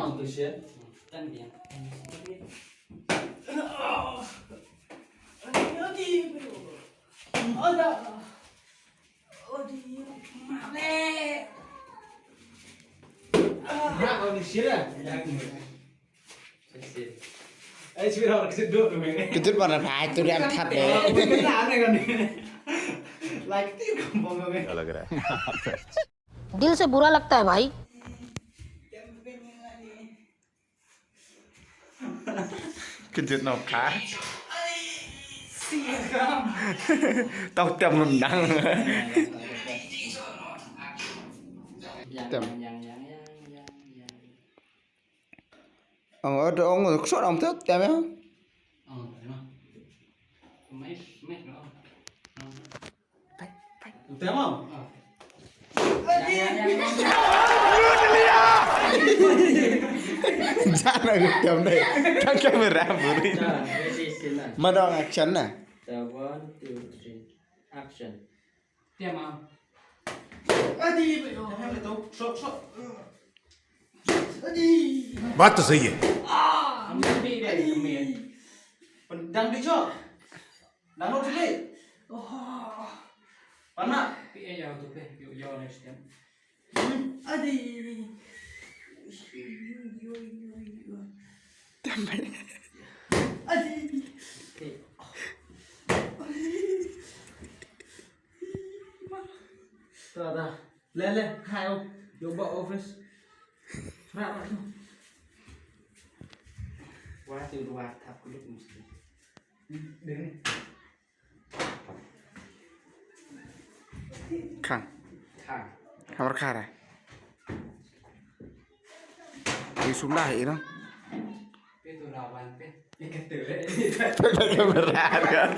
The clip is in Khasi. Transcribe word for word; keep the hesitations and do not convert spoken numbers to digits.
Mang tu sih. Tan dia. Mak kau ni sih lah. Sih. Eh, sih lah, orang kesedut tu, meh. Kejut mana, Pak? Itu dia angkat, deh. Itu dia aneh, kan? Like, itu kampung, meh. Kalau kira. दिल से बुरा लगता है भाई। Kejut no ka. Tau tem ngam dang. Tem. Ong, ong, ksor am tu tem ya. Jana gu tem dei. Tang kamera buri. Madang action na. One, two, three, action. Tem am. Adi, bai, oh, hem le to. Shot, shot. Adi. बात तो सही है। Ah, ambi dei, ambi. Pendang di shot. Nang lo sili. Oh. Pana. Pi e ya tu pe, yo yo next time. Adi. Tem bai. Adi. Ta ta. Le le, khai o. Yo ba office. Ra ra tu. Wa tu wa thap kulit mesti. Deng. Khang. Khang. Hamar khara. Isum dah ino. Pe tu lawan pe. Ikat tu le. Kamera kan.